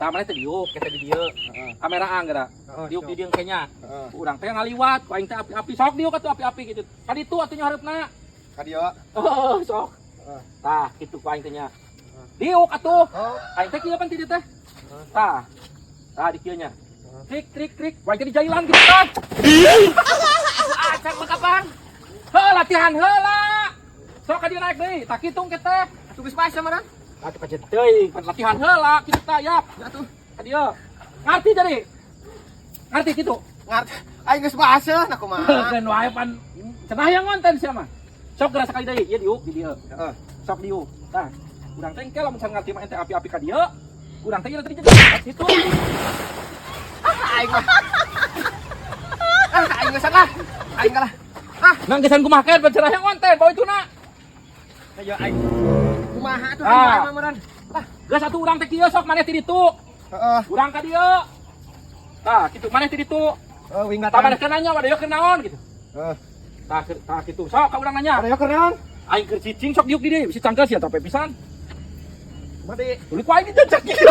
Tah, maneh teh diuk, kita di dieu. Heeh. Kameraan geura. Heeh, Diuk sok. di dieu kayaknya. Heeh. Urang teh ngaliwat, ku aing teh api-api. Sok diuk atuh api-api gitu. Ka ditu atuh nya hareupna. Ka dieu. Oh, sok. Heeh. Tah, kitu ku aing teh nya. Diuk atuh. Oh. Aing teh kieu pan ti dieu teh. Tah. Tah, di kieu nya. Trik trik trik, ku aing teh dijailan gitu tah. Acak mah kapan? Heuh, latihan heula. Sok ka dieu naik deui, tah kitu ke teh. Atuh geus basah mah. Atuh kajen teuing, pan latihan heula kitu tah, yap. Atuh. Ka dieu. Ngarti jadi? Ngarti kitu? Ngarti. Aing geus basah nah kumaha. Keun wae pan cenah yang ngonten sia mah. Sok geura sakali deui, ieu diuk di dieu. Heeh. Sok diuk. Tah, urang teh engke lamun can ngarti mah ente api-api ka dieu. Urang teh ieu teh jadi situ. Ah, aing mah. Ah, aing geus lah. Aing kalah. Ah, Nang gesan kumaha kan pan cenah yang ngonten bawa itu na. ayo aing. Kumaha atuh Ah. aing mah meureun. Lah, Geus atuh urang teh kieu, sok maneh ti ditu. heeh. Urang ka dieu. Tah, kitu maneh ti ditu. Oh, wing. Tah, maneh teh nanya wadah keur naon gitu. Heeh. Tah, tah kitu. Sok ka urang nanya. Ada keur naon? Aing keur cicing, sok diuk di dieu, bisi cangkel sia capek pisan. Mati. Tuluy ku aing dijejak kieu.